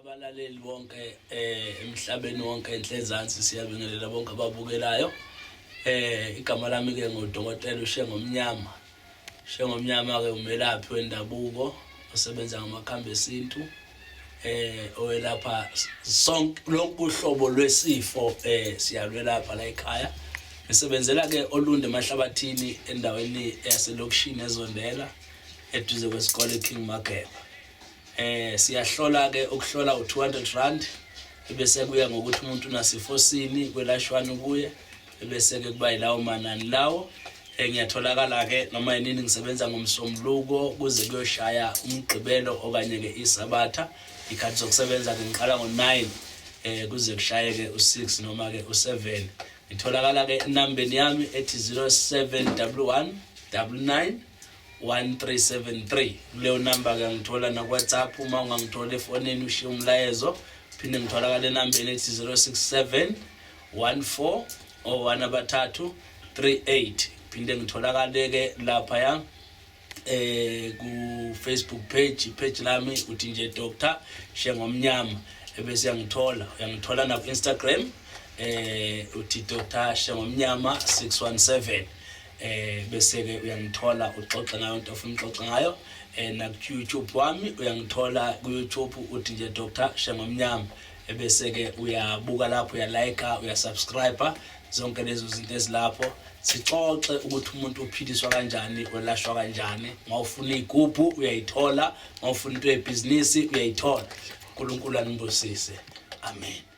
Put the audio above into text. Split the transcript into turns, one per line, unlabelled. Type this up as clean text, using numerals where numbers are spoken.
Abalaleli bonke emhlabeni wonke enhlezansi siyabingelela bonke ababukelayo. Igama lami ke nguDokotela uShengomnyama. Shengomnyama ke umelaphi wendabuko osebenza ngamakhambi esintu owelapha sonke lonke uhlobo lwesifo siyalwelapha la ekhaya. Ngisebenzela ke Olundi emahlabathini endaweni yaselokishini eZondela eduze kwesikole King Mageba. Siyahlola ke ukuhlola u200 rand ebese kuya ngokuthi umuntu unasifo sini kwelashwani kuye ebese ke kuba yilawo manani lawo. Ngiyatholakala ke noma yinini, ngisebenza ngomsombuluko kuze kuyoshaya umgqibelo okanye ke isabatha. Ikhathi zokusebenza ke ngiqala ngo9 kuze kushaye ke u6 noma ke u7. Ngitholakala ke enambeni yami ethi 0711 99 1373. Kuleyo namba ke ngithola na WhatsApp. Uma ungangithola efonini ushiye umlayezo. Phinde ngitholakala enambeni ethi 067 14 01 abathathu 38. Phinde ngitholakale ke lapha ya ku Facebook page lami uthi nje Dr Shengomnyama ebese uyangithola. Uyangithola na ku Instagram uthi Dr Shengomnyama 617 bese ke uyangithola uxoxa ngayo into ofuna uxoxa ngayo. Na ku YouTube wami uyangithola ku YouTube uthi nje Dr Shengomnyama ebese ke uyabuka lapho, uyalike, uyasubscribe, zonke lezo zinto ezilapho. Sixoxe ukuthi umuntu uphiliswa kanjani, welashwa kanjani. Mawufuna igubhu uyayithola, mawufuna into yebhizinisi uyayithola. uNkulunkulu anibusise, amen.